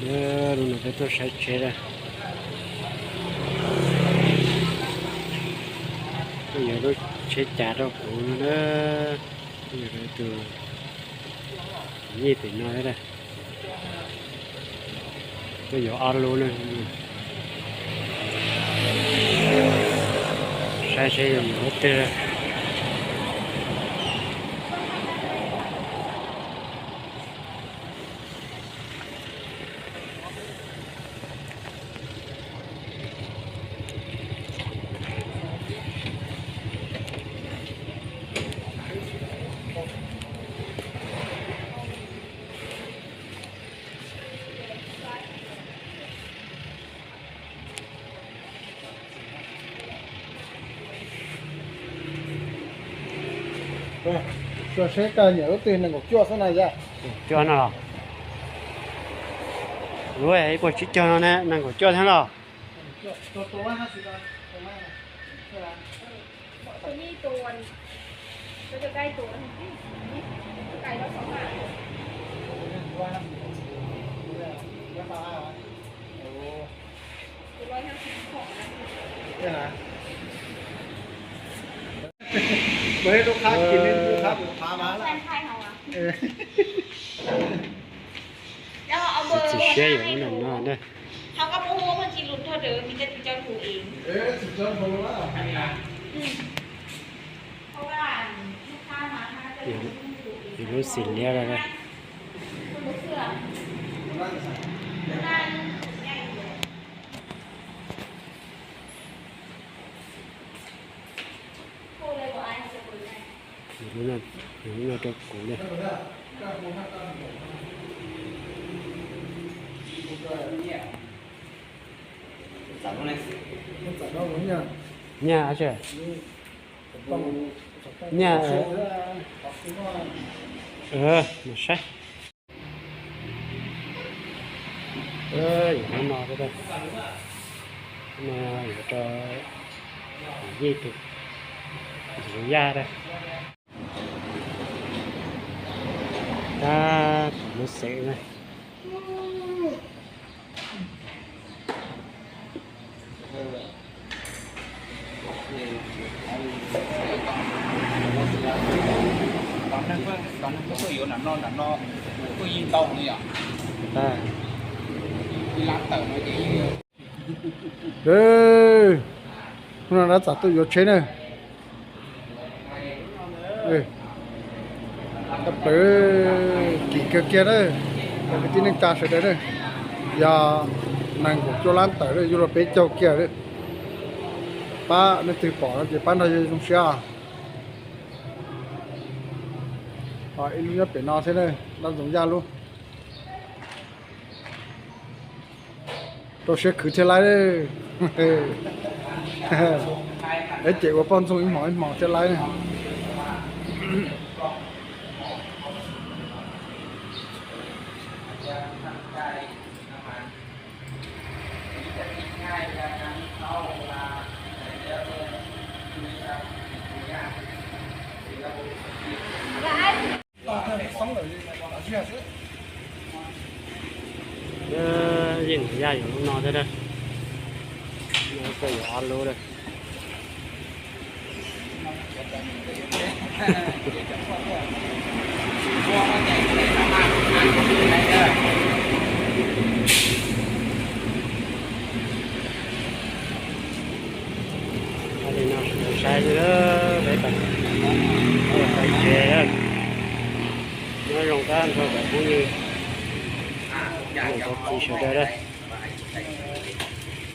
Hnub no peb tuaj saib tsheb lawm. Tuaj yuav lub tsheb cav rau kuv no na. Tuaj yuav rau tus yij tim no thiab. Tuaj yuav ob lub na. Saib seb yuav yuav lub twg. Tso seb koj nyiam lub twg, nees nkaum cuaj xwb na yom. Cuaj no los? Lub ib puas tsib caug no ne, nees nkaum cuaj thiab los? Tsis txi siab yuav lub no na. Yuav lub xim liab lawm. Yuav lub no rau kuv na. Nyaj, nyaj, mus saib. Yuav lub no, no yuav rau yij tus, tus yaj na. Tab tom lub xeem na. Hnub no dab txawm tuaj yuav tsheb na. Tab plaws, kim kawg kiag na. Cov kwv tij neej tsa sawv daws na, yog nees nkaum cuaj lab tawm, yuav luag peb caug kiag. Pab nej twg pom no ces pab nrog yawg zoo siab. Ib lub nyob pem no thiab na, dab ntxoov yaj lub. Rau siab khwv thiaj laib. Peb ces ua poj ntxoog ib hmos ib hmos thiaj laib. Yeej yaj yuav lub no thiab na. Tuaj yuav ob lub lawm. Li no sawv daws saib xwb, peb pais tsev, nyob zoo tag nrho cov phooj ywg, cov txiv sawv daws.